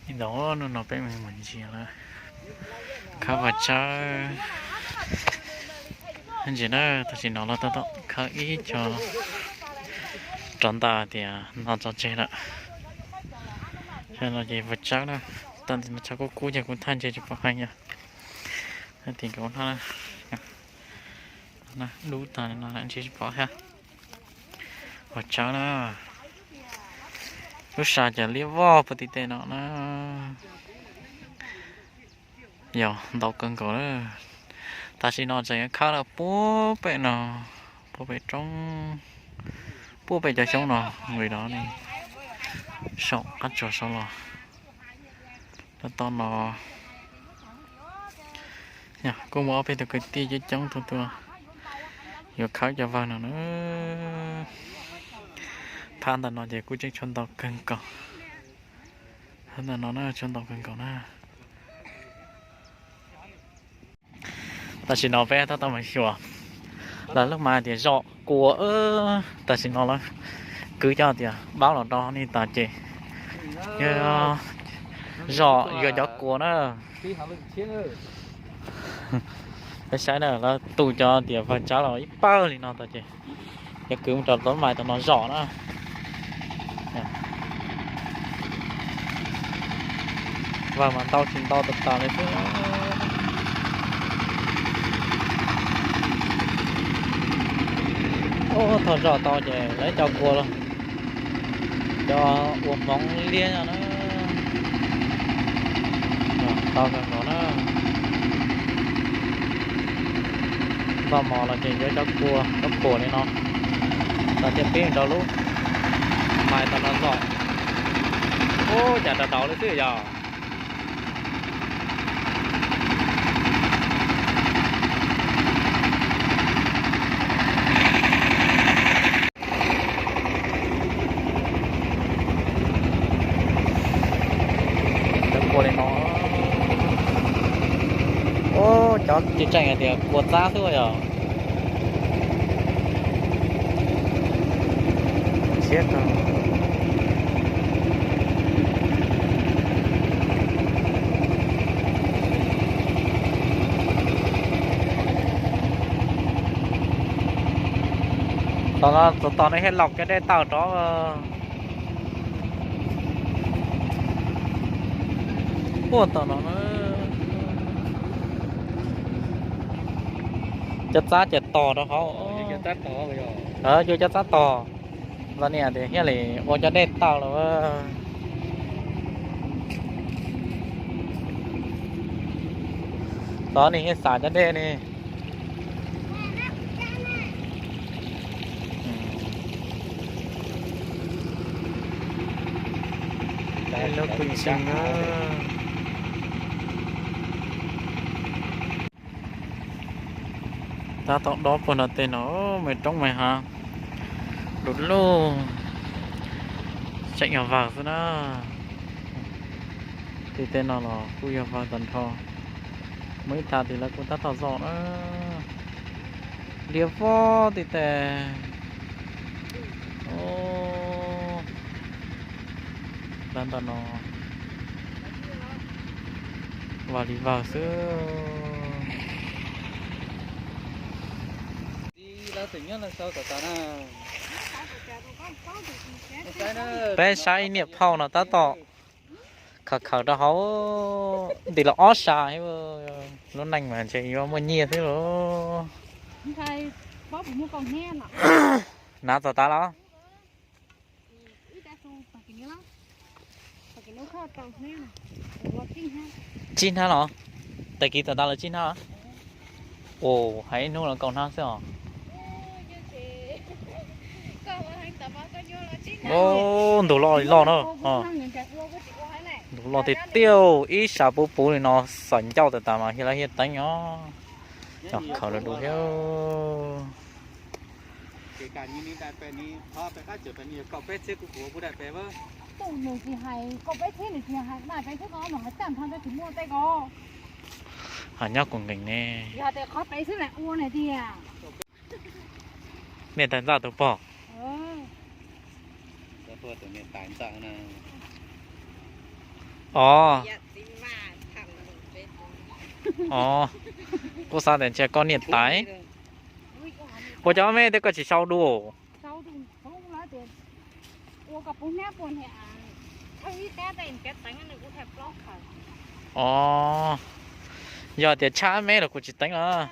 Ib ntau hnub no peb mus ntsia lawm, khawb vaj tsawb ntsis na, tam sim no los tab tom khawb ib co rov ntawm tias no tso tseg lawm. Ces vaj tsawb na, tam sim no tshav kub kub ces kuv thaj ntshe tsis pom heev yom. Tim nkawd no dub tag no ntshe tsis pom thiab. Vaj tsawb na, lub sas ces liab vog puag tim tej no na. Yog ntau kawg nkaus na. Tam sim no tseem yuav khawb lawm puag pem no, puag pem roob, puag pem cov xyoob no, nqis rau saum qab tsuas saud los. Tab tom no kuj muaj ob peb tug kwv tij coob coob tuaj tuaj yuav khawb cov vawg no na. Phab ntawm no ces kuj tseem tshuav ntau kawg nkaus. Phab ntawm no na tshuav ntau kawg nkaus na. Tam sim no peb tab tom mus xyuas lawv lub mas tias zom kua. Tam sim no lawv kwv cov tias dab los rau nej tas ces yog zom yuav cov kua na. Peb saib na, lawv tu cov tias vaj tsawb los ib pawg li no tas ces yuav kwv mus rau lub mas tom no zom na. Vawg mas ntau tsis ntau tas tas li xwb. Ub, thaum zom tau ces lawv cov kua los, cov ua hmoov liab no na, ntau kawg nkaus na. Npaj mov los ces yuav cov kua cov puam li no los thiaj pib rau lub mais tom no zom. Ub, cas rau rau li xwb yog. Cov kua li no, ub, cov tsis tseem hais tias kua txab xwb yog. Siab kawg. Tom no txog tom no thiaj laus cov dej tawm rov. Ua tom no na, cov txab ces tog rau hauv. Cov txab tog, los niam tias thiaj li ua cov dej tawm lawm. Tod ne thiaj xam cov dej ne. Lub pw ntseeg na. Tab tom dob puag nram tej no, me roob me hav du lug, tseem yog vawg xwb na. Tim tej no los kuj yog vawg tag nrho. Muaj ib thaj tim lawv kuj tab tom zom na. Liab vog tim tej. Lawv ntawm no vag li vag xwb. Peb saib niam phauj no tab tom khaws khaws rau hauv ntim los ob sab. Lub neej mas ntshe yuav muaj nyiaj xwb lauj. Hnav txog tas los? Tsib hnab los? Tag kis txog tas los tsib hnab los? Ua, hais ib hnub los kaum hnab xwb os. Ntug loj li loj na. Ntug loj tiag tiag, ib sab puv puv li no, xav ncauj tas tas mas hiaj lab hiaj teeb os. Cov khaws rau du thiab. Hais nyob kuv nqees ne. Nej tais ntxawm tus pog. Os, os, kuv xav tias ntshe koj niam tais. Ua cas me tej koj tsis sau dua? Os, yog tias tshaj me los kuv tsis teev os.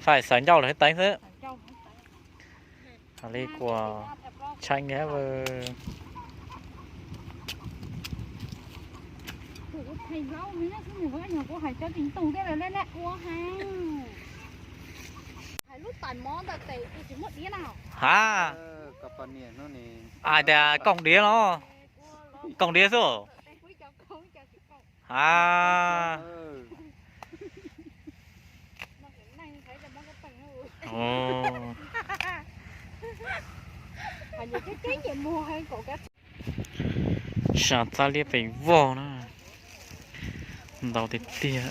Fais xaws ncauj los teev xwb. Li kuv tshaj nyiam. Ha, hais tias koom diav los, koom diav xwb. Ha, Sab txaj liab pes vog na, ntau tiag tiag.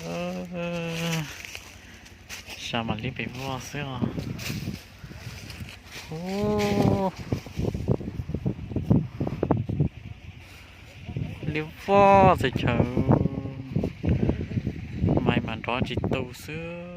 Sab mas liab pes vog xwb os. Liab vog txhua chaw, mais mas nrov tsis tu xwb.